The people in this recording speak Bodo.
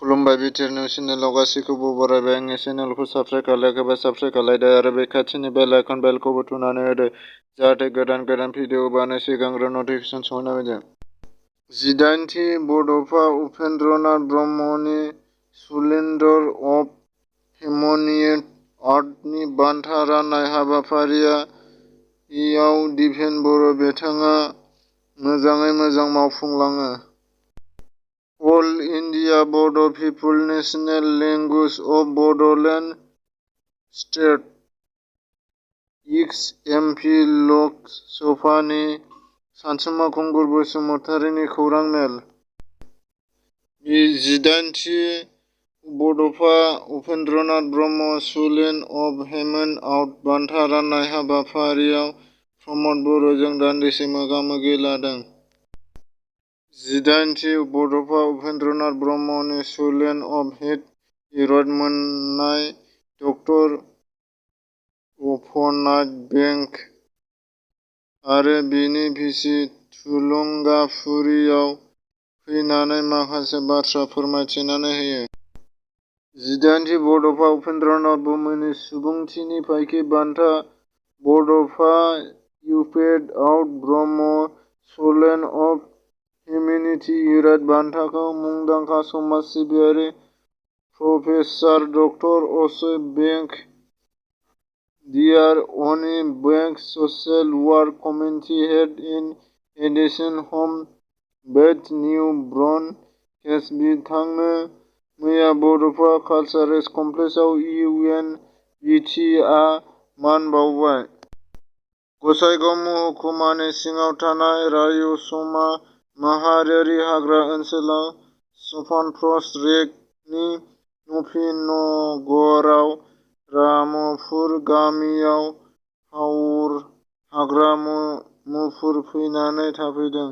खुलुमबाय बिटिआर निउस चेनेलाव गासैखौबो बरायबाय। आंनि चेनेलखौ साबस्क्राइब खालायाखैबा साबस्क्राइब खालायदो आरो बे खाथिनि बेल आइकन बेलखौबो थुनानै होदो जाहाथे गोदान भिडिअ होबानो सिगांग्रो नटिफिकेसन सहैनो हायो। 18थि बड'फा उपेन्द्रनाथ ब्रह्मनि स्प्लेन्डर अफ ह्युमेनिटी आर्टनि बान्था राननाय हाबाफारिया इयाव दिपेन बर' बिथाङा मोजाङै मोजां मावफुंलाङो। All India Bodo' people national language of Bodoland state ex MP Lok सभानि सानसुमा खुंगुर बसुमतारिनि खौरां मेल। 18थि Bodofa Upendranath Brahma splendour of humanity award बान्था राननाय हाबाफारियाव प्रमद बर'जों दान्दिसे मोगा-मोगि लादों। 18थि बड'फा उपेन्द्रनाथ ब्रह्मनि स्प्लेन्डर अफ ह्युमेनिटी एवार्ड मोननाय ड. अपनाथ बेंक आरो बिनि बिसि थुलुंगाफुरियाव फैनानै माखासे बाथ्रा फोरमायथिनानै होयो। 18थि बड'फा उपेन्द्रनाथ ब्रह्मनि सुबुंथिनि फायखि बान्था Bodofa Upendranath Brahma splendour of humanity award बान्थाखौ मुंदांखा समाज सिबियारि प्रफेसार ड. अजय बेंक, डिआर. अनि बेंक ससियेल वर्क कमिटि हेड इन एडिसन हम बेड निउ बर्न केस बिथांनो मैया बड'फा कालचारेल कमप्लेक्सआव इउ एन बि टि आ मान बाउबाय। गसाइगाव महकुमानि सिङाव थानाय रायसमा माहारियारि हाग्रा ओनसोलाव सफानफ्रस्ट रेन्जनि नफिनगराव रामपुर गामियाव हाग्रा मुफुर फैनानै थाफैदों।